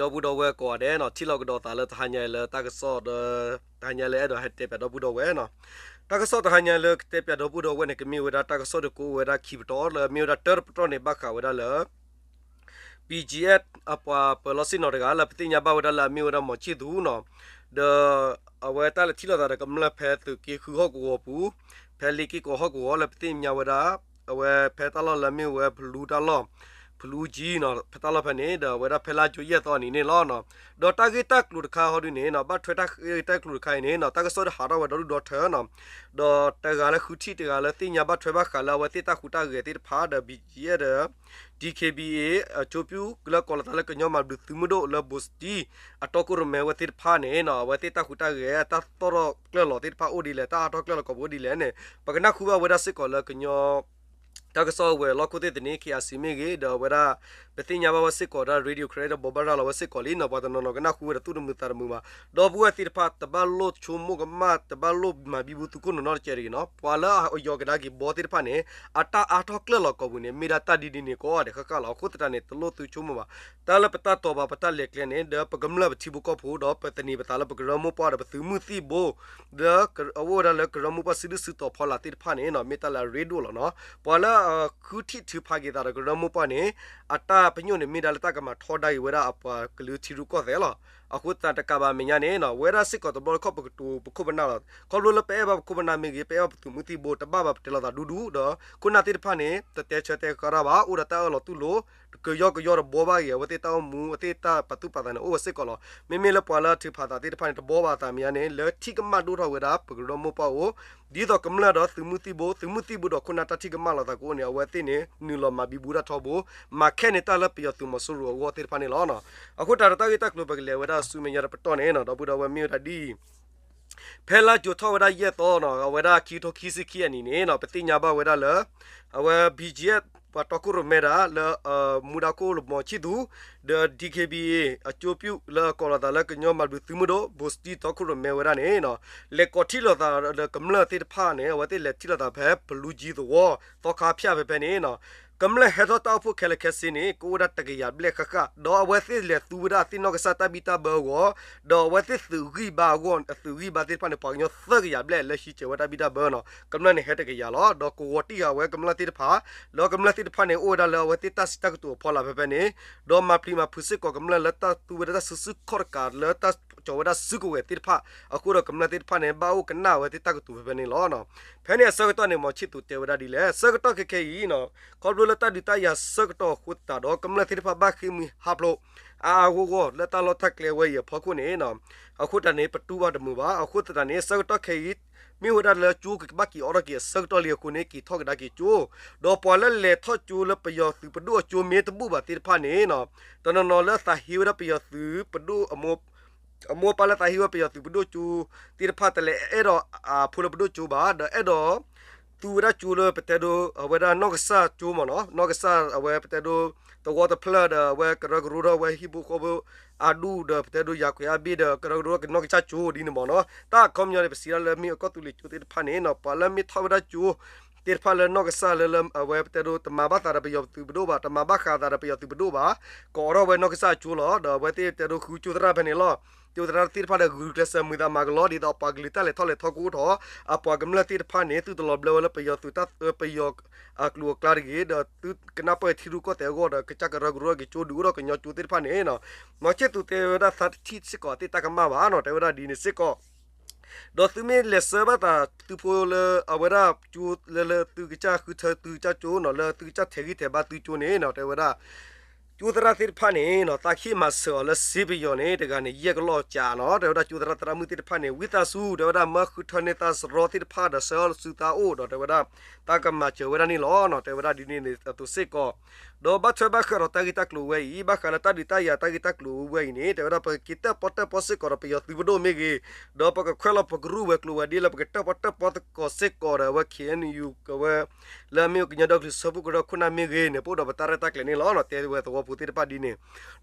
ဒီပုၢ်ဒီဝဲၢ်ကိးဂၤဒဲးနီၤ, ထံၣ်လိာ်ကဒီးသးလၢတဟါညါလၢတၢ်ကစီၣ်ဒီး တဟါညါလၢအဲၣ်ဒိးဟဲတဲပၠးဒီပုၢ်ဒီဝဲၢ်နီၤ. တၢ်ကစီၣ်တဟါညါလၢကတဲပၠးဒီပုၢ်ဒီဝဲၢ်န့ၣ် ကမ့ၢ်ဝဲဒၣ်တၢ်ကစီၣ်တကိးဝဲဒၣ်ခံပတီၢ် လၢအမ့ၢ်ဝဲဒၣ်တၢတပတီၢ်န့ၣ် ဘၣ်ဃးဝဲဒၣ်လၢ BGF အပှၤပၢၤလီၢ်ဆ့ၣ်နီၤတဂၤ လၢပသ့ၣ်ညါဘၣ်ဝဲဒၣ်လၢအမ့ၢ်ဝဲဒၣ်မီၤဆံၣ်သူနီၤ, ဒီးအဝဲတၢ်လဲၤထံၣ်လိာ်သးဒီးကမျၢၢ်ဖဲသုးက့ဃုဟီၣ်ကဝီၤပူၤ, ဖဲလ့က့ၢ်ကီၢ်ဟီၣ်ကဝီၤလၢပသ့ၣ်ညါဝဲဒၣ် အဝဲဖဲတၢ်လီၢ်လၢအမ့ၢ်ဝဲဖလူတၢ်လီၢ်, ဖလူကၠံနီၤ, ဖဲတၢ်လီၢ်ဖဲန့ၣ် ဒီးအဝဲဒၣ်ဖဲလၢကၠိယဲၢ်သီအနံၤန့ၣ်လီၤ. ဒီးတၢ်ဂ့ၢ်တၢ်ကျိၤတခါဟီဒုန့ၣ်နီၤ, ဘၣ်ထွဲတၢ်ဂ့ၢ်တၢ်ကျိၤတခါအံၤန့ၣ်နီၤ, တၢ်ကစီၣ်ဒုးဟးထီၣ်ဝဲဒီဒူၣ်ဒီထၢနီၤ, ဒီးတဂၤလၢဃုထံၣ်တဂၤလၢသ့ၣ်ညါဘၣ်ထွဲဘၣ်ဃးလၢအဝဲသ့ၣ်တၢ်ဟူးတၢ်ဂဲၤသ့ၣ်တဖၣ်ဒီး BGF ဒီး DKBA အကၠိပူၤလၢကိးလီၤသးလၢကညီမၤဘျုးသုးမုၢ်ဒိၣ်လၢဘိၣ်စတံ အတီခိၣ်ရိၣ်မဲဝဲသ့ၣ်တဖၣ်န့ၣ်နီၤ, အဝဲသ့ၣ်တၢ်ဟူးတၢ်ဂဲၤတၢ်သီၣ်ထီၣ်ကျၢၢ်လီၤသ့ၣ်တဖၣ်အိၣ်ဒ်လဲၣ်, တၢ်ဟးထီၣ်ကျၢၢ်လီၤကိာ်ပူၤအိၣ်ဒ်လဲၣ်န့ၣ် ပကနၢ်ဟူဘၣ်ဝဲဒၣ်စ့ၢ်ကီးလၢကညီ တၢ်ကစီၣ်ဝဲၤလီၢ်ခိၣ်သ့ၣ်တနံၤ KIC မ့ၢ်ဂ့ၤ, ဒီးအဝဲဒၣ် ပသ့ၣ်ညါဘၣ်ဝဲစ့ၢ်ကီးဒၣ် Radio Karen ဒီး ဘိးဘၣ်ရၤလီၤဝဲစ့ၢ်ကီးလံနီၤ, ပှၤတနီၤနီၤကနၢ်ဟူဝဲဒီးသူၣ်တမုာ်သးတမုာ်ဘၣ်. ဒီပုၢ်ဝဲၢ်သ့ၣ်တဖၣ် တဘၣ်လိၣ်ဆိကမိၣ်ကမၣ်, တဘၣ်လိၣ်မၤဘံဘူသုးခိၣ်နီၢ်နီၢ်တကဲးတဂ့ၤနီၤ, ပှၤလၢအယီၤကဒါက့ၤဘီသ့ၣ်တဖၣ်န့ၣ် အတၢ်အါထီၣ်ကျၢၢ်လီၤကိာ်ပူၤန့ၣ် မ့ၢ်ဒၣ်တၢ်ဒ်န့ၣ်န့ၣ် ကိးဂၤဒဲးဃၣ်ဃၣ်လီၤ. အဃိသတးန့ၣ် တလိၣ်သုဆိကမိၣ်ဘၣ်. တၢ်လၢပတၢ်တိာ်ပာ်ပတၢ်လဲၤကျဲန့ၣ် ဒီးပကမျၢၢ်ပထံဖိကီၢ်ဖိ ဒီးပသန့ၤပသးလၢပကရၢမိၢ်ပှၢ်ဒီးပသုးမုၢ်သံၣ်ဘိ လၢအအိၣ်ဝဲဒၣ်လၢကရၢမိၢ်ပှၢ်စုဒုၣ်စုတီၤဖီလာ်သ့ၣ်တဖၣ်န့ၣ်နီၤ, မ့ၢ်တၢ်လၢအရ့ဒိၣ်လီၤနီၤ. ပှၤလၢအဃုထံၣ်ထုးဖးက့ၤသးဒီးကရၢမိၢ်ပှၢ်န့ၣ် အတၢ်ပညိၣ်န့ၣ် မ့ၢ်ဒၣ်လၢတၢ်ကမၤထီဒါက့ၤဝဲဒၣ်အပှၤကလုာ်ထံရူၢ်ကီၢ်သဲးလီၤ. အဃိသတးတကးဘၣ်မဲာ်ညါန့ၣ်နီၤ, ဝဲဒၣ်စ့ၢ်ကီးတဘျီတခီၣ်ပကတိၤပခိၣ်ပနၢ်လီၤ. ခီဖျိလၢပအဲၣ်ဘၣ်ပခိၣ်ပနၢ်မ့ၢ်ဂ့ၤ, ပအဲၣ်ဘၣ်ပသုးမုၢ်သံၣ်ဘိ တဘၣ်ဘၣ်ပတဲလိာ်သးဒူဒူဒီး ခိၣ်နၢ်သ့ၣ်တဖၣ်န့ၣ် တတဲဆၢတဲဃာ်တၢ်ဘၣ်, အိၣ်ဒီးတၢ်အၢၣ်လီၤတူၢ်လိာ် ကယီကယီဒီးဘှီဘၣ်က့ၤ အဝဲသ့ၣ်တၢ်အိၣ်မူ အဝဲသ့ၣ်တၢ်ပာ်သူၣ်ပာ်သးန့ၣ် အိၣ်ဝဲစ့ၢ်ကီးလီၤ. မ့မ့ၢ်လၢပှၤလၢထုးဖးသးသ့ၣ်တဖၣ်န့ၣ် တဘှီဘၣ်အသးမဲာ်ညါန့ၣ် လၢထံၣ်ကမၣ်ဒိၣ်ထီၣ်ဝဲဒၣ်ပကရၢမိၢ်ပှၢ်အိၣ်, ဒ်သိးကမျၢၢ်ဒီးသုးမုၢ်သံၣ်ဘိ, သုးမုၢ်သံၣ်ဘိဒီးခိၣ်နၢ်တၢ်ထံၣ်ကမၣ်လိာ်သးကအိၣ်န့ၣ် အဝဲသ့ၣ်န့ၣ် နုာ်လီၤမၤဘံဘူတၢ်ထီဘိ, မၤခဲန့ၣ်တၢ်လၢပယီၤသုးမီၤစိရိၤအဂီၢ်သ့ၣ်တဖၣ်န့ၣ်လီၤ. အဃိတၢ်ဒီးတၢ်ဂ့ၢ်တၢ်ကျိၤပကလဲၤဝဲဒၣ်ဆူမဲာ်ညါတပတီၢ်န့ၣ်နီၤ, ဒီပုၢ်ဒီဝဲၢ်မ့ၢ်ဝဲဒၣ်ဒ်အံၤ ဖဲလါယူၤထီၣ်ဝဲဒၣ်ယဲၢ်သီနီၤ, အဝဲဒၣ်ခံကထိခံဆံခံအနံၣ်န့ၣ်နီၤ, ပသ့ၣ်ညါဘၣ်ဝဲဒၣ်လၢ အဝဲ BGF ပှၤတီခိၣ်ရိၣ်မဲတၢ်လၢ မူဒါခိၣ်လၢမီၤဆံၣ်သူ ဒီး DKBA အကၠိပူၤလၢအကိးလီၤသးလၢကညီမၤဘျုးသုးမုၢ်ဒိၣ် ဘိၣ်စတံတီခိၣ်ရိၣ်မဲဝဲဒၣ်န့ၣ်နီၤ, လဲၤကိးထံၣ်လိာ်သးဒီးကမျၢၢ်သ့ၣ်တဖၣ်န့ၣ် အဝဲသ့ၣ်လဲၤထံၣ်လိာ်သးဖဲပလူကၠံသဝီ သီခါဖၠၣ်ဖဲဖဲန့ၣ်နီၤ, ကမျၢၢ်ဟဲထီၣ်တၢ်အိၣ်ဖှိၣ်ခဲလၢာ်ခဲဆ့န့ၣ် ကအိၣ်ဝဲဒၣ်တကယၤဘျဲၣ်ဃၣ်ဃၣ်, ဒီးအဝဲသ့ၣ်လဲၤသူဝဲဒၣ်သ့ၣ်နီၢ်ကစၢ်တၢ်ဘံၣ်တၢ်ဘၢအဂီၢ်, ဒီးအဝဲသ့ၣ်သုးဂံၢ်ဘါအဂီၢ်, အသုးဂံၢ်ဘါသ့ၣ်တဖၣ်န့ၣ် ပှၤကညီသၢကယၤဘျဲၣ်လၢဟံးစၢၤဝဲတၢ်ဘံၣ်တၢ်ဘၢနီၤ, ကမျၢၢ်န့ၣ်ဟဲတကယၤလီၤ. ဒီးကဝီၤတံၢ်ဃာ်ဝဲကမျၢၢ်သ့ၣ်တဖၣ်, ဒီးကမျၢၢ်သ့ၣ်တဖၣ်န့ၣ် အိၣ်ဝဲဒၣ်လၢအဝဲသ့ၣ်တၢ်စံးတၢ်ကတိၤအဖီလာ်ဖဲဖဲန့ၣ်, ဒီးမၤပျံၤမၤဖုးစ့ၢ်ကီးကမျၢၢ်လၢတၢ်သူဝဲဒၣ်တၢ်စုဆူၣ်ခီၣ်တကးလၢတၢ်ကီၤဝဲဒၣ်စုကဝဲၤသ့ၣ်တဖၣ်, အဃိဒီးကမျၢၢ်သ့ၣ်တဖၣ်န့ၣ် ဘၣ်အိၣ်ကနၣ်ဝဲသ့ၣ်တၢ်ကတိၤဖဲဖဲန့ၣ်လီၤ. ဖဲန့ၣ်အဆၢကတီၢ်န့ၣ် မီၤဆံၣ်သူတဲဝဲဒၣ်ဒ်လဲၣ်, ဆၢကတီၢ်ခဲခဲအံၤနီၤ, ခီဖျိလၢတၢ်ဒုးတၢ်ယၤဆၢကတီၢ်အဃိသတးဒီး ကမျၢၢ်သ့ၣ်တဖၣ်ဘၣ်ဃ့ၢ်မှံဟးဖျိး အါအါဂီၢ်ဂီၢ်လၢတၢ်လီၢ်တၢ်ကျဲဝဲအံၤအဖီခိၣ်န့ၣ်နီၤ, အဃိသတးန့ၣ် ပတူၢ်ဘၣ်တမုာ်ဘၣ်. အဃိသတးန့ၣ် ဆၢကတီၢ်ခဲအံၤ မ့ၢ်ဝဲဒၣ်လၢကၠိကဘၣ်က့ၤအိးထီၣ်က့ၤအဆၢကတီၢ်လံအဃိန့ၣ် က့ၤထီၣ်ကဒါက့ၤကၠိ, ဒီးပှၤလၢလဲၤထီၣ်ကၠိလၢပယီၤသုးပဒိၣ်အကၠိမ့ၢ်တဘူၣ်ဘၣ်သ့ၣ်တဖၣ်န့ၣ်နီၤ, တနီၤနီၤလၢသးဟ့ဝဲဒၣ်ပယီၤသုးပဒိၣ်အမိၢ် အမိၢ်အပၢ်လၢသးဟ့ဝဲပယီၤသုးပဒိၣ်ကၠိသ့ၣ်တဖၣ် တလဲၤအဲၣ်ဒိးအဖိလၢပဒိၣ်ကၠိဘၣ်, ဒီးအဲၣ်ဒိးသူဝဲဒၣ်ကၠိလၢပတဲဒိ အဝဲဒၣ်နီၢ်ကစၢ်ကၠိမ့ၢ်နီၤ, နီၢ်ကစၢ်အဝဲပတဲဒိ သဝီတဖျၢၣ်ဒီး အဝဲကရၢကရိထီၣ်ဝဲဟံၣ်ဖိဃီဖိအါဒူၣ်ဒီး ပတဲဒိယၤကွဲးအါဘ့ၣ်ဒီး ကရၢကရိကနီၢ်ကစၢ်ကၠိဒ်န့ၣ်မ့ၢ်နီၤ, တၢ်အခီပညီန့ၣ် ပစံးဒၣ်လၢမ့ၢ်အကီၢ်သူလ့ၤကၠိသ့ၣ်တဖၣ်န့ၣ်နီၤ, ပှၤလၢမ့ၢ်ထီၣ်ဝဲဒၣ်ကၠိ သ့ၣ်တဖၣ်လၢနီၢ်ကစၢ်လၢလၢ အဝဲပတဲဒိ တမၤဘၣ်သးဒီးပယီၤသုးပဒိၣ်ဘၣ်, တမၤဘၣ်ဃးသးဒီးပယီၤသုးပဒိၣ်ဘၣ်, ကအိးထီၣ်ဝဲနီၢ်ကစၢ်ကၠိလီၤ. ဒီးအဝဲသ့ၣ်တဲဒိ ဃုကၠိသရၣ်ဖဲန့ၣ်လီၤ. ကၠိသရၣ်သ့ၣ်တဖၣ်ဒီး ဂုာ်ကျဲးစၢးမုာ်သးမၤကလီ ဒ်သိးပှၤကလုာ်တၢ်လဲၤထီၣ်လဲၤထီကအိၣ်ထီၣ်, အပှၤကမျၢၢ်သ့ၣ်တဖၣ်န့ၣ် သုတလီၤဘျၢဝဲလၢပယီၤသုးတၢ် ပယီၤအကျိၤအကျဲတဂ့ၤ, ဒီးသုကနၢ်ပၢၢ်ထံရူၢ်ကီၢ်သဲးအဂီၢ်ဒီး ကစၢ်ကရၢကရိက့ၤကၠိ ဒုးအိၣ်ထီၣ်ကညီကၠိသ့ၣ်တဖၣ်န့ၣ်နီၤ, မီၤဆံၣ်သူတဲဝဲဒၣ် သးတထံၣ်စ့ၢ်ကီးသ့ၣ်တၢ်ကမၣ်ဘၣ်နီၤ, တဲဝဲဒၣ်ဒ်န့ၣ်စ့ၢ်ကီး ဒီးသုမ့ၢ်လဲၤဆှၢဘၣ်သးသုဖိလၢအဝဲဒၣ်ကၠိလၢ လၢသုကစၢ်ဃုထၢသုကစၢ်ကၠိနီၤ, လၢသုကစၢ်ထဲးဂံၢ်ထဲးဘါသုကၠိန့ၣ်နီၤ, တဲဝဲဒၣ် ကၠိသရၣ်သ့ၣ်တဖၣ်န့ၣ်နီၤ, သးခ့ၣ်မၤစၢၤအီၤလၢစ့ပယီၤန့ၣ် တဂၤန့ၣ် ယဲၢ်ကလီၢ်ကၠးနီၤ, တဲဝဲဒၣ်ကၠိသရၣ်သရၣ်မုၣ်သ့ၣ်တဖၣ်န့ၣ် ဝံသးစူၤ တဲဝဲဒၣ် မၢဃုထၢန့ၢ်သးစရီသ့ၣ်တဖၣ်ဒီး ဆှၢအီၤဆူသးအိၣ်ဒီး တဲဝဲဒၣ် တၢ်ကမၤစၢၤဝဲဒၣ်န့ၣ်လီၤနီၤ, တဲဝဲဒၣ်ဒ်န့ၣ်အသိးစ့ၢ်ကီး ဒီးဘၣ်ထွဲဘၣ်ဃးဒီးတၢ်ဂ့ၢ်တၢ်ကျိၤဝဲအံၤ ဘၣ်ဃးလၢတၢ်ဒုးတၢ်ယၤတၢ်ဂ့ၢ်တၢ်ကျိၤဝဲအံၤန့ၣ် တဲဝဲဒၣ် ပကက့ၤတၢၣ်ပီၣ်တၢၣ်ပီစ့ၢ်ကီးဒီးပယီၤသုးပဒိၣ်မ့ၢ်ဂ့ၤ, ဒီးပကခွဲးလီၤပကရူၢ်ဝဲၤကျိၤဝဲၤဒ့လၢပကတၢၣ်ပီၣ်တၢၣ်ပီသကိးစ့ၢ်ကီးဒီး အဝဲ KNU ကဝဲ လၢအမ့ၢ်ကညီဒီကလုာ်စၢဖှိၣ်ကရၢခိၣ်နၢ်မ့ၢ်ဂ့ၤန့ၣ် ပအိၣ်ဒီးပတၢ်ရဲၣ်တၢ်ကျဲၤန့ၣ်လီၤနီၤ, တဲဝဲသဝီဖိသ့ၣ်တဖၣ်ဒ်န့ၣ်,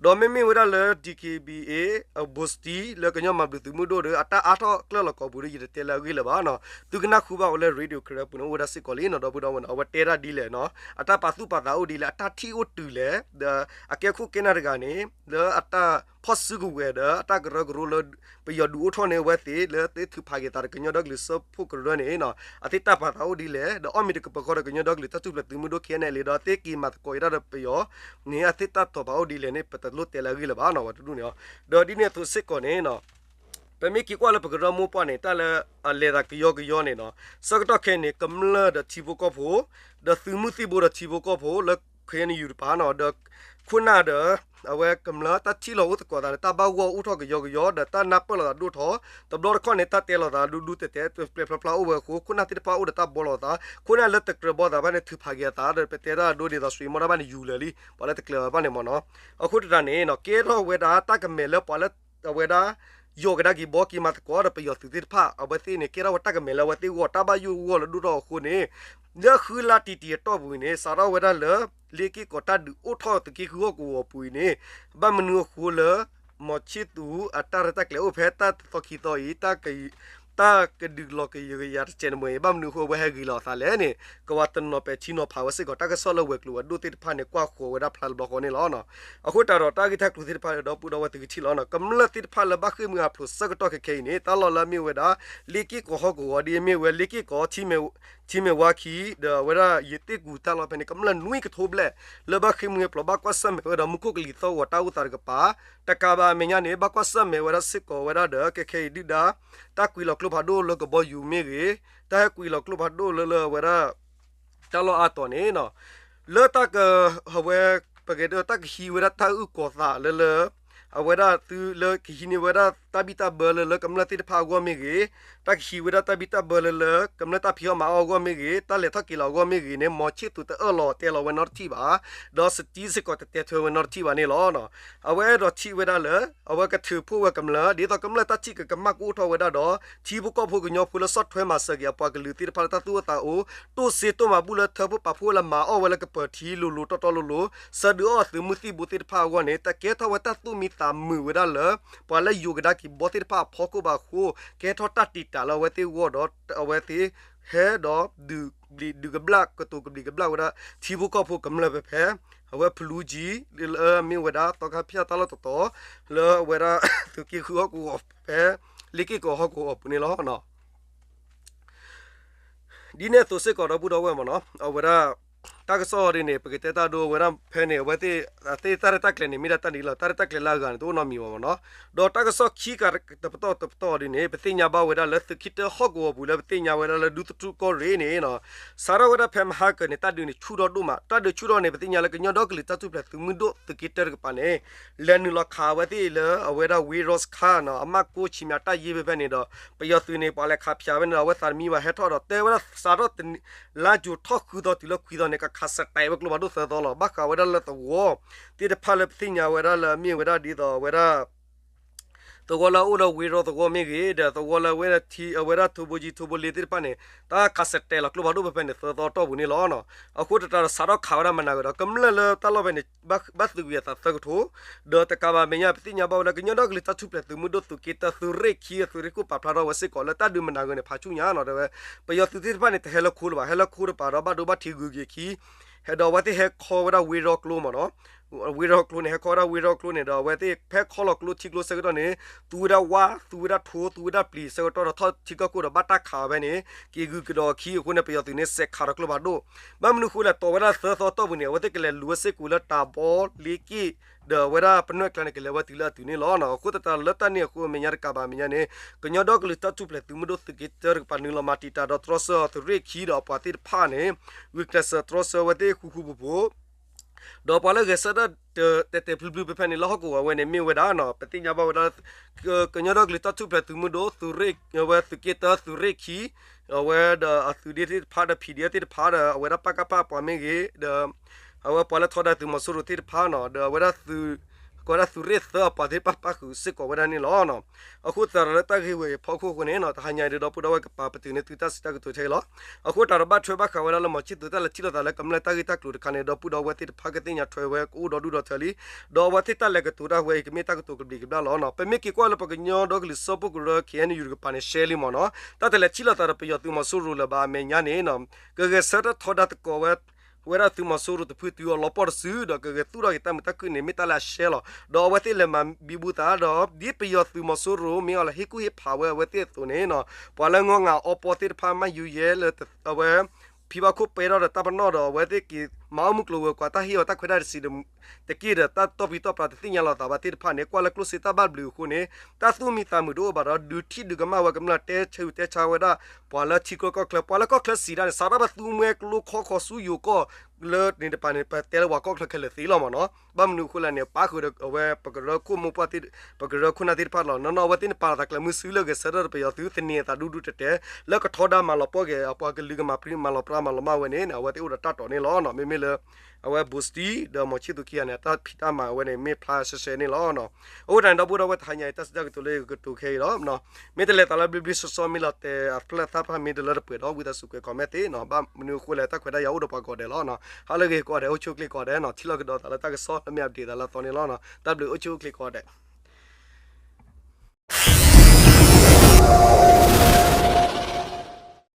ဒီးမ့မ့ၢ်ဝဲဒၣ်လၢ DKBA အဘိၣ်စတံ လၢကညီမၤဘျုးသုးမုၢ်ဒိၣ်ဒီး အတၢ်အါထီၣ်ကျၢၢ်လီၤကိာ်ပူၤဒီး ယတတဲလၢအဂ့ၢ်လၢၤဘၣ်နီၤ, သုကနၢ်ဟူဘၣ်ဝဲလၢ Radio Karen ပူၤန့ၣ် အိၣ်ဝဲဒၣ်စ့ၢ်ကီးလံနီၤ, ဒီပုၢ်ဒီဝဲၢ်နီၤ, အဝဲတဲဒၣ်ဒ်လဲၣ်နီၤ, အတၢ်ပာ်သူၣ်ပာ်သးအိၣ်ဒ်လဲၣ်, အတၢ်ထံၣ်အိၣ်တုၤလဲၣ်, ဒီးအကဲခိၣ်ကဲနၢ်တဂၤန့ၣ် လၢအတၢ် ဖီၣ်စုကဝဲၤဒီး အတၢ်ကရၢကရိလၢ ပယီၤဒုးအိၣ်ထီၣ်န့ၢ်အဝဲသ့ၣ်လၢသ့ၣ်ထုးဖးက့ၤသးဒီးကညီဒီကလုာ်စၢဖှိၣ်ကရၢန့ၣ် အသ့ၣ်တၢ်ပာ်သးအိၣ်ဒ်လဲၣ်, ဒီးအီၣ်မ့ၢ်တကပၤဃီဒီး ကညီဒီကလုာ်တၢ်ထူၣ်ဖျဲးသုးမုၢ်ဒိၣ် ခဲအံၤန့ၣ် ဒီးသ့ၣ်က့ၤမၤသကိးဝဲဒၣ်ဒီးပယီၤန့ၣ် အသ့ၣ်တၢ်တီၤပာ်အိၣ်ဒ်လဲၣ်န့ၣ် ပတလိၣ်တဲလၢအဂ့ၢ်လၢၤဘၣ်နီၤ ဝဲတဒူၣ်န့ၣ်. ဒီးဒ်န့ၣ်အသိးစ့ၢ်ကီးန့ၣ် ပမ့ၢ်က့ၤကွၢ်လၢပကရၢမိၢ်ပှၢ်န့ၣ် တၢ်လၢအလဲၤသးကယီကယီန့ၣ်နီၤ, ဆၢကတီၢ်ခဲအံၤန့ၣ် ကမျၢၢ်ဒီးထံဖိကီၢ်ဖိ ဒီးသုးမုၢ်သံၣ်ဘိဒီးထံဖိကီၢ်ဖိလၢ ခဲအံၤန့ၣ် ယူၤတပၤနီၤ, ဒီးခိၣ်နၢ်ဒီး အဝဲကမျၢၢ်တၢ်ထံၣ်လိာ်အိၣ်သကိးသးန့ၣ် တၢ်ဘၣ်ဂီၢ်အိၣ်ထီၣ်ကယီကယီ ဒီးတၢ်နၢ်ပၢၢ်လိာ်သးဒိၣ်ထီၣ်, တဘျီတခီၣ်န့ၣ် တၢ်တဲလိာ်သးဒူဒူတဲာ်တဲာ် ပျဲၢ်ဖျါဖျါအိၣ်ဝဲအဃိ ခိၣ်နၢ်သ့ၣ်တဖၣ်အိၣ်ဒီးတၢ်ဘှီလိာ်သး, ခိၣ်နၢ်လၢတကြၢးဘှီသးဘၣ်န့ၣ် ထုးဖးက့ၤအသးဒီး ပတဲတၢ်ဒိဒ်သိး ဆွံမီၢ်တၢ်ဘၣ်န့ၣ် ယူၤလၢာ်လံ ပှၤလၢတကျၢၤဘၣ်န့ၣ်မ့ၢ်နီၤ. အဃိသတးန့ၣ် ကဲထီၣ်ဝဲဒၣ်တၢ်ကမဲာ်လၢပှၤလၢ အဝဲဒၣ် ယီၤကဒါက့ၤဘှီက့ၤမၤသကိးဒီးပယီၤသုးသ့ၣ်တဖၣ် အဝဲသ့ၣ်န့ၣ် ကဲထီၣ်ဝဲတၢ်ကမဲာ်လၢအဝဲသ့ၣ်ဂီၢ် တၢ်ဘၣ်ယိၣ်ဂီၢ်လၢဒိၣ်ထီၣ်အဃိန့ၣ် လၢဃုလါတံၢ်တံၢ်အတီၢ်ပူၤအံၤန့ၣ် စးထီၣ်ဝဲဒၣ်လၢ လ့က့ၢ်ကီးတၢ်ဒုးအိၣ်ထီၣ်သုးက့ဃုဟီၣ်ကဝီၤပူၤအံၤန့ၣ် ဘၣ်မနုၤအဃိလၢ မီၤဆံၣ်သူးအတၢ်ရဲၣ်တၢ်ကျဲၤအိၣ်ဖဲတၢ်တသီခံသီအံၤ တၢ်ကဒုးလီၤကယီကယၤတစဲးတမှဲၤအံၤ ဘၣ်မနုၤအဃိအဝဲဟဲဂ့ၤလီၤအသးလဲၣ်န့ၣ် ကဝၤတနီၤပဲာ်ထံနီၤဖးဝဲစ့ၢ်ကီး တၢ်ကစီၣ်လၢဝဲၤကျိၤဝဲၤဒိၣ်သ့ၣ်တဖၣ်န့ၣ် ကွၢ်ဃီၤဝဲဒၣ်ဖျါတဘျီဃီန့ၣ်လီၤ. အဃိသတးဒီးတၢ်ဂ့ၢ်တၢ်ကျိၤသ့ၣ်တဖၣ်ဒီပုၢ်ဒီဝဲၢ်သုကထံၣ်လီၤနီၤ ကမျၢၢ်သ့ၣ်တဖၣ်လၢဘၣ်ဃ့ၢ်မှံဟးဖျိးဆၢကတီၢ်ခဲခဲအံၤန့ၣ် တၢ်လီၢ်လၢအမ့ၢ်ဝဲဒၣ် လ့က့ၢ်ကီးဟီၣ်ကဝီၤ ဒ်အမ့ၢ်ဝဲလ့က့ၢ်ကီး ထံမဲၣ်ဝါခံ ဒီးအဝဲဒၣ်ယသ့ၣ်ကူၤတၢ်လီၢ်ဖဲန့ၣ် ကမျၢၢ်နွံကထိဘျဲၣ် လၢဘၣ်ဃ့ၢ်မှံဟးဖျိး ဘၣ်ကွၢ်ဆၢၣ်မဲာ်ဝဲဒီးမူခိၣ်ကလံၤသီၣ်ဂီၤတၢ်အိၣ်သးတကပၤ တကးဘၣ်အမဲာ်ညါန့ၣ် ဘၣ်ကွၢ်ဆၢၣ်မဲာ်ဝဲဒၣ်စ့ၢ်ကီးဝဲဒၣ်ဒီး ခဲခဲအံၤဒုၣ်ဒါ တၢ်ကွံာ်လီၤကျိဖးဒိၣ်လၢကဘီယူၤမ့ၢ်ဂ့ၤ, တၢ်ဟဲကွံာ်လီၤကျိဖးဒိၣ်လၢလၢအဝဲဒၣ် တၢ်လီၢ်အါတီၤန့ၣ် လၢတၢ်က အဝဲ ပကတဲတၢ်ကဟံးဝဲဒၣ်တၢ်အုၣ်ကီၤသးလၢလၢ အဝဲဒၣ်သုလၢကဟံးန့ၢ်ဝဲဒၣ်တၢ်ဘံၣ်တၢ်ဘၢလၢလၢကမျၢၢ်သ့ၣ်တဖၣ်အဂီၢ်မ့ၢ်ဂ့ၤ, တၢ်ကဟံးဝဲဒၣ်တၢ်ဘံၣ်တၢ်ဘၢလၢလၢ ကမျၢၢ်တၢ်ဖံးအီၣ်မၤအီၣ်အဂီၢ်မ့ၢ်ဂ့ၤ, တၢ်လဲၤထီၣ်က့ၤလီၤအဂီၢ်မ့ၢ်ဂ့ၤန့ၣ် မီၤဆံၣ်သူးတအၢၣ်လီၤတဲလီၤဝဲနီတထံၣ်ဘၣ်, ဒီးစတံစ့ၢ်ကီးတတဲထွဲဝဲနီတထံၣ်ဘၣ်န့ၣ်လီၤ. အဝဲအဲၣ်ဒိးထံၣ်ဝဲဒၣ်လၢ အဝဲကထုးဖှိၣ်ဝဲကမျၢၢ် ဒ်သိးကမျၢၢ်တၢ်ထံၣ်ကကမၣ်ကအိၣ်ထီၣ်ဝဲဒၣ်ဒီး ထံဖိကီၢ်ဖိကညီဖိလၢဆီၣ်ထွဲမၤစၢၤက့ၤအပှၤကလုာ်သ့ၣ်တဖၣ်လၢတၢ်သူၣ်အိၣ်သးအိၣ် တိၢ်စ့တိၢ်မၤဘူၣ်လၢထၢဖှိၣ်ပာ်ဖှိၣ်ဝဲလၢ မၤအီၣ်ဝဲလၢကပၢၤထံလိၤလိၤတီတီလိၤလိၤ ဆၢဒုးအီၣ်သုးမုၢ်သံၣ်ဘိသ့ၣ်တဖၣ်အဂီၢ်န့ၣ် တကဲထီၣ်ဝဲတၢ်သူၣ်မံသးမုာ်ဝဲဒၣ်လၢ ပှၤလၢယိၤကဒါက့ၤဘီသ့ၣ်တဖၣ်အဖီခိၣ်ဘၣ်အဃိ ကဲထီၣ်တၢ်တံာ်တာ်လၢအဝဲသ့ၣ်အဂီၢ်ဒီး အဝဲသ့ၣ်ဟဲဒီးဒုးကဘျၣ်ကတိၤကဘျံးကဘျၣ်ဝဲဒၣ် ထံဖိကီၢ်ဖိကမျၢၢ်ဖဲဖဲ အဝဲဖလူကၠံ လၢအမ့ၢ်ဝဲဒၣ်သီခါဖၠၣ်တၢ်လီၢ်တတီၤ လၢအဝဲဒၣ် သုးက့ဃုဟီၣ်ကဝီၤဖဲ လ့က့ၢ်ကီးဟီၣ်ကဝီၤအပူၤန့ၣ်လီၤ. ဒ်န့ၣ်အသိးစ့ၢ်ကီးဒီပုၢ်ဒီဝဲၢ်မ့ၢ်နီၤ အဝဲဒၣ် တၢ်ကစီၣ်ဒ်န့ၣ် ပကတဲတၢ်ဒိအဝဲဒၣ်ဖဲန့ၣ် အဝဲသ့ၣ် အသ့ၣ်တၢ်ရဲၣ်တၢ်ကျဲၤန့ၣ် မ့ၢ်ဒၣ်တၢ်ဒ်လီၤ တၢ်ရဲၣ်တၢ်ကျဲၤလၢအဂၤန့ၣ် တအိၣ်နီတမံၤဘၣ်မ့ၢ်နီၤ. ဒီးတၢ်ကစီၣ်ခံကတပတီၢ်တပတီၢ်ဒ်န့ၣ် ပသ့ၣ်ညါဘၣ်ဝဲဒၣ်လၢသုးခံတဟီၣ်ကဝီၤပူၤလၢပသ့ၣ်ညါဝဲဒၣ်လၢဒူသထူၣ်ကီၢ်ရ့ၣ်န့ၣ် စးထီၣ်ဝဲဒၣ်ဖဲမဟါကၢၤန့ၣ် တၢ်ဒုးန့ၣ်ဆူၣ်ထီၣ်ဒိၣ်မး တၢ်ဒုးဆူၣ်ထီၣ်န့ၣ် ပသ့ၣ်ညါလၢကညီဒီကလုာ်တၢ်ထူၣ်ဖျဲးသုးမုၢ်ဒိၣ်သုးက့တၢတကပၤန့ၣ် လဲၤနုာ်လီၤခးဝဲသ့ၣ်လၢအဝဲဒၣ်ဝ့ရီစခါနီၤ အမၢ်ကိးဆံမးတၢ်ယ့ဖဲဖဲန့ၣ်ဒီး ပယီၤသုးန့ၣ် ပှၤလဲၤခးဖၠးဝဲန့ၣ်ဒီး အဝဲသးတမံဘၣ်ဟဲထီၣ်ဒီး တဲဝဲဒၣ်စးထီၣ် လါယူၤထီၣ်ဃုသီတုၤလၢခွံသီန့ၣ် ကခးစတဲးဝဲကျိဖးဒိၣ်သၢသီလီၤ. ဘၣ်ဃးဝဲဒၣ်လၢသဝီသ့ၣ်တဖၣ်လၢပသ့ၣ်ညါဝဲဒၣ်လၢအမ့ၢ်ဝဲဒၣ်ဒ်သိးအဝဲဒၣ် သဝီလၢအအိၣ်ဒီးဝ့ရီသဝီမ့ၢ်ဂ့ၤ ဒီးသဝီလၢအဝဲဒၣ်ထံ အဝဲဒၣ်ထိဘိကၠံထိဘိလ့သ့ၣ်တဖၣ်န့ၣ် တၢ်ခးစတဲးလီၤကျိဖးဒိၣ်ဖဲဖဲန့ၣ် သၢသီတီၢ်ပူၤန့ၣ်လီၤ. အဃိသတးဒီးစးထီၣ်ခးဝဲဒၣ်မနၤဂ့ၤဒီး ကမျၢၢ်လၢတၢ်လီၢ်ဖဲန့ၣ် ဘၣ်သုးကွံာ်အသးသၢကထိ ဒီးတကးဘၣ်မဲာ်ညါ ပသ့ၣ်ညါဘၣ်ဝဲလၢကညီဒီကလုာ်တၢ်ထူၣ်ဖျဲးသုးမုၢ်ဒိၣ်သုးက့တၢသုးရ့ၣ်ခံအသုးရ့ၣ်ခိၣ်ပာ်ဖျါထီၣ်ဝဲစ့ၢ်ကီးလၢတၢ်ဒုးမနၤဂ့ၤန့ၣ် ဖးဆူညါနီၤ တဲဝဲ ပယီၤသုးသ့ၣ်တဖၣ်န့ၣ် တဟဲလၢခိလၢၤဘၣ် ဟဲလၢခိတပၤဒီးဘၣ်ဒိဘၣ်ထံးဂုၤက့ၤခံ ဟဲဒီးအဝဲသ့ၣ်ဟဲခီဝဲဒၣ်ဝ့ရီကျိမ့ၢ်နီၤ ဝ့ရီကျိန့ၣ် ဟဲခီဝဲဒၣ်ဝ့ရီကျိန့ၣ်ဒီး အဝဲသ့ၣ်ဖဲခီလီၤကျိထံကျိဆၢကတီၢ်န့ၣ် သူဝဲဒၣ်ဝါ သူဝဲဒၣ်ထိ သူဝဲဒၣ်ပျံၤဆၢကတီၢ်ဒီးထီၣ်ထံကီၢ်ခိၣ်ဒီးဘၣ်တၢ်ခးဝဲန့ၣ် က့ၤဂုၤကဒီးအခံအဃိန့ၣ် ပယီၤသုးန့ၣ် စဲးခးဒီးကျိဖးဒိၣ် ဘၣ်မနုၤဃိလဲၣ် တီၢ်ဝဲဒၣ်သၢသီတီၢ်ပူၤန့ၣ် အဝဲသ့ၣ်ကလဲၤလူၤဝဲစ့ၢ်ကီးလၢတၢ်ဘီလ့က့ၣ် ဒီးအဝဲဒၣ်ပနွဲၢ်ကျါန့ၣ် ကလဲၤဝဲတုၤလၢအတုၤန့ၣ်လီၤ. အဃိသတးလၢတၢ်န့ၣ်အဃိမဲာ်ညါတကးဘၣ်မဲာ်ညါန့ၣ် ကညီဒီကလုာ်တၢ်ထူၣ်ဖျဲးသုးမုၢ်ဒိၣ်သုးက့တၢတကပၤနုာ်လီၤမၤတံာ်တာ်ဒီးတြီဆၢအီၤသုးရ့ၣ်ခံဒီးအပှၤသ့ၣ်တဖၣ်န့ၣ် ဂုာ်ကျဲးစၢးတြီဆၢဝဲသ့ၣ်ဃူဃူဖိးဖိး ဒီးပှၤလၢဂဲၤဆၢထၢၣ်တဲာ်တဲာ်ဖျုးဖျုးဖဲဖဲန့ၣ်လၢဟီၣ်ကဝီၤဝဲန့ၣ် မ့ၢ်ဝဲဒၣ်နီၤ ပသ့ၣ်ညါဘၣ်ဝဲဒၣ် ကညီဒီကလုာ်တၢ်ထူၣ်ဖျဲးသုးမုၢ်ဒိၣ်သုးရ့ၣ် အဝဲသုးက့တၢသုးရ့ၣ်ခံ အဝဲဒီးအသုးဒ့သ့ၣ်တဖၣ်ဒီး ဖံးဒ့သ့ၣ်တဖၣ်ဒီး အဝဲဒၣ်ပကဖအပှၤမ့ၢ်ဂ့ၤ ဒီး အဝဲပှၤလၢထီဒါသုးမီၤစိရိၤသ့ၣ်တဖၣ်နီၤ ဒီးအဝဲဒၣ်သုး ကီးဒၣ်သုးရ့ၣ်သၢအပှၤသ့ၣ်တဖၣ်ပၣ်ဃုာ်စ့ၢ်ကီးဝဲဒၣ်န့ၣ်လီၤ. အဃိသတးဒီးလၢတၢ်ဂ့ၢ်ဝဲအံၤအဖီခိၣ်အဃိန့ၣ် တဟါညါအံၤဒီး ဒီပုၢ်ဒီဝဲၢ်ကပာ်ပတုာ်န့ၢ်သုတၢ်စံးတၢ်ကတိၤထဲအံၤလီၤ. အဃိသတးဒီးဘၣ်ထွဲဘၣ်ဃးဝဲဒၣ်လၢ မီၤဆံၣ်သူး တၢ်လဲၤထံၣ်လိာ်သးလၢကမျၢၢ်တၢ်ဂ့ၢ်တၢ်ကျိၤတခါန့ၣ် ဒီပုၢ်ဒီဝဲၢ်သ့ၣ်တဖၣ်ကသ့ၣ်ညါထွဲဝဲကအိၣ်ဒီဒူၣ်ဒီထၢလံ. ဒီးအဝဲသ့ၣ်တၢ်လဲၤကတိၤတၢ်ဝဲအံၤ ကမ့ၢ်တၢ်ကတိၤကဘျံးကဘျၣ်လီၤ. ပမ့ၢ်က့ၤကွၢ်လၢပကညီဒီကလုာ်စၢဖှိၣ်ကရၢ ခ့ၣ်အဲၣ်ယူၣ် တကပၤန့ၣ် ရှဲလံမ့ၢ်နီၤ တၢ်တလဲၤထံၣ်လိာ်သးဒီးပယီၤသုးမီၤစိရိၤလၢၤဘၣ်အမဲာ်ညါန့ၣ် ကဂဲၤဆၢထၢၣ်ထီဒါသကိးဝဲ ဝဲဒၣ်သုးမီၤစိရိၤတဖုတုၤအီၤလီၤပှီၢ်တစု ဒီးကဂဲၤသူၣ်ထီၣ်က့ၤတၢ်မုာ်တၢ်ခုၣ်န့ၣ် မ့ၢ်တၢ်လၢအရှဲလီၤ. ဒီးအဝဲသ့ၣ်လဲၤမၤဘံဘူသးဒီး ဒ်ပယီၤသုးမီၤစိရိၤ မ့ၢ်အီၤလၢဟ့ၣ်ကူၣ်ဟ့ၣ်ဖးဝဲအဝဲသ့ၣ်အသိးန့ၣ်နီၤ ပှၤလၢငီၢ်ငၢ်အီပီသ့ၣ်တဖၣ် မၤယူၤယဲလၢအဝဲ ဖံဘၣ်ခိၣ်ပဲထီၣ်ဒီးတၢ်ပနီၣ်ဒီး အဝဲသ့ၣ်က့ၤမၤအီၣ်မုၢ်ကျိၤဝဲၤကွာ် တၢ်ဟ့ၣ်အီၤတၢ်ခွဲးတၢ်ယာ်တစဲးတက့ၢ်ဒီး တၢ်တီၢ်ဖံးတီၢ်ဖျါတသ့ၣ်ညါလီၤသးဘၣ်သ့ၣ်တဖၣ်န့ၣ် ကွၢ်လၢကျိၣ်စ့တၢ်ဘၣ်ဘျုးအဃိန့ၣ် တၢ်သူၣ်မံသးမုာ်တအိၣ်ဘၣ်ဒီး ဒုးထံၣ်ဒုးကမၣ်ဝဲကမျၢၢ် တဲဆၢတဲဆါဝဲဒၣ် ပှၤလၢထံချၢကီၢ်ချၢ ပှၤလၢကီၢ်ချၢစံးတၢ်န့ၣ် စးထီၣ်ပသူမွဲကျိခီဃီၤဆူယိၤကီၢ်လၢန့ၣ်တပၤန့ၣ် ပတဲလၢပှၤကီၢ်ချၢခဲလၢာ်သ့လီၤမ့ၢ်နီၤ. ဘၣ်မနုၤအဃိလဲၣ်န့ၣ် ပၣ်ဃုာ်ဒီးအဝဲပကရၢခိၣ်မိၢ်ပှၢ် ပကရၢခိၣ်နၢ်သ့ၣ်တဖၣ်လီၤ. နီၢ်နီၢ်အဝဲသ့ၣ်န့ၣ် ပာ်လီၤသးကျဲၤမုၢ်စုလၢဂဲၤဆၢထၢၣ်ဒီးပယီၤသုး သန့ၤအသးဒူဒူတဲာ်တဲာ် လၢကထီဒါမၤလီၤပှီၢ်က့ၤ ပှၤကလုာ်ကမၤပြံမၤလီၤပြါမၤလီၤမၢ်ဝဲန့ၣ် အဝဲသ့ၣ်အိၣ်ဒီးတၢ်တိာ်န့ၣ်လီၤ. မ့မ့ၢ်လၢ အဝဲဘိးစတံဒီးမီၤဆံၣ်သူခံဂၤန့ၣ် အတၢ်ဖံးတၢ်မၤဝဲန့ၣ် မ့ၢ်ဖျါဆှဲဆှဲန့ၣ်လီၤ. အဃိသတးန့ၣ် ဒီပုၢ်ဒီဝဲၢ်တဟါညါအံၤ တၢ်စံးတၢ်ကတိၤလၢယကကတိၤခဲအံၤလီၤ. မ့ၢ်တလဲၤသးလၢဘျ့ဘျ့ဆှီဆှီ မ့ၢ်လီၤတဲာ်အဖျၢၣ်သၣ်ဖၣ် မ့ၢ်တလၢတပှဲၤဒီး ဝံသးစူၤကွဲး comment သ့နီၤ. ဘၣ်မနုၤအဃိလဲၣ် တၢ်ခွဲးတၢ်ယာ်အိၣ်ဒီးပှၤကိးဂၤဒဲးလီၤနီၤ. ဟါလၢအဂ့ၤကိးဂၤဒဲး အိၣ်ဆူၣ်အိၣ်ချ့ကိးဂၤဒဲးနီၤ. ထံၣ်လိာ်ကဒီးသးလၢတၢ်ကစီၣ်လၢမ့ၢ် update သးလၢအသီန့ၣ်လီၤနီၤ. တၢ်ဘျုး အိၣ်ဆူၣ်အိၣ်ချ့ကိးဂၤဒဲး.